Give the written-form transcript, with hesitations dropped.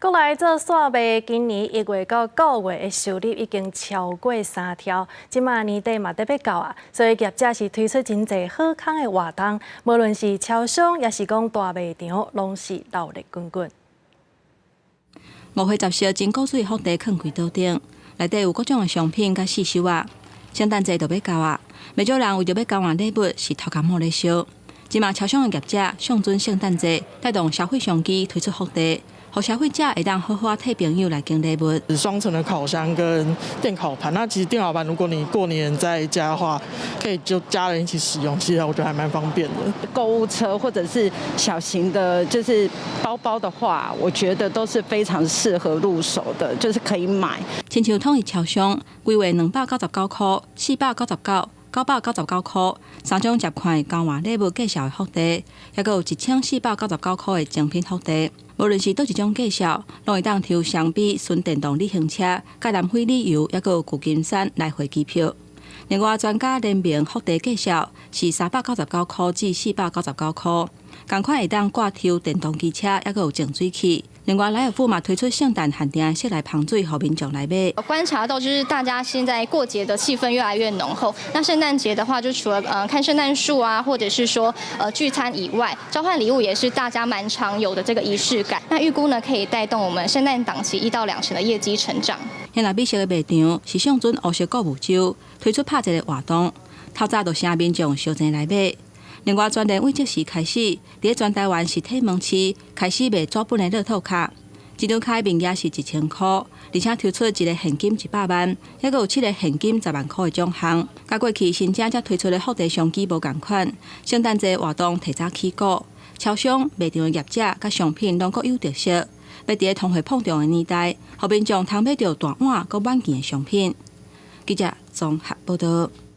閣來做煞賣，今年1月到9月的收入已經超過三兆，這馬年底嘛得欲到啊，所以業者是推出真濟好康的活動，無論是超商，抑是講大賣場，攏是鬧熱滾滾。五歲十色真古錐福袋囥櫃桌頂，內底有各種的商品佮四收仔。聖誕節就欲到啊，袂少人為著欲交換禮物，是頭殼毛咧燒。這馬超商的業者上準聖誕節，帶動消費商機推出福袋，予消費者會當好好替朋友來揀禮物。雙層的烤箱跟電烤盤，那其實電烤盤如果你過年在家的話，可以就家人一起使用，其實我覺得還蠻方便的。購物車或者是小型的，就是包包的話，我覺得都是非常適合入手的，就是可以買。親像統一超商，規劃299塊、499、999塊，三種十塊交換禮物介紹的福袋，抑閣有1499塊的精品福袋。無論是佗一種介紹，攏會當抽雙比純電動旅行車、佮南非旅遊，抑閣有舊金山來回機票。另外，專家聯名福袋介紹是399塊至499塊，仝款會當掛抽電動機車，抑閣有淨水器。另外，萊爾富嘛推出聖誕限定室內香水，予民眾來買。觀察到就是大家現在過節的氣氛越來越濃厚。那聖誕節的話，就除了看聖誕樹啊，或者是說聚餐以外，交換禮物也是大家蠻常有的這個儀式感。那預估呢，可以帶動我們聖誕檔期1到2成的業績成長。現在美食的賣場是上準烏色購物週推出拍折的活動，透早就請民眾相爭來買。另外，全聯為這時開始，佇全台灣實體門市開始賣紙本的樂透卡，一張卡面額是1000塊，而且抽出一个現金100萬，抑閣有七个現金10萬塊的獎項。佮過去新正才推出的福袋商機無仝款，聖誕節活動提早起鼓，超商賣場的業者佮商品攏各有特色，欲佇咧通貨膨脹的年代，予民眾通買著大碗閣滿件的商品。記者綜合報導。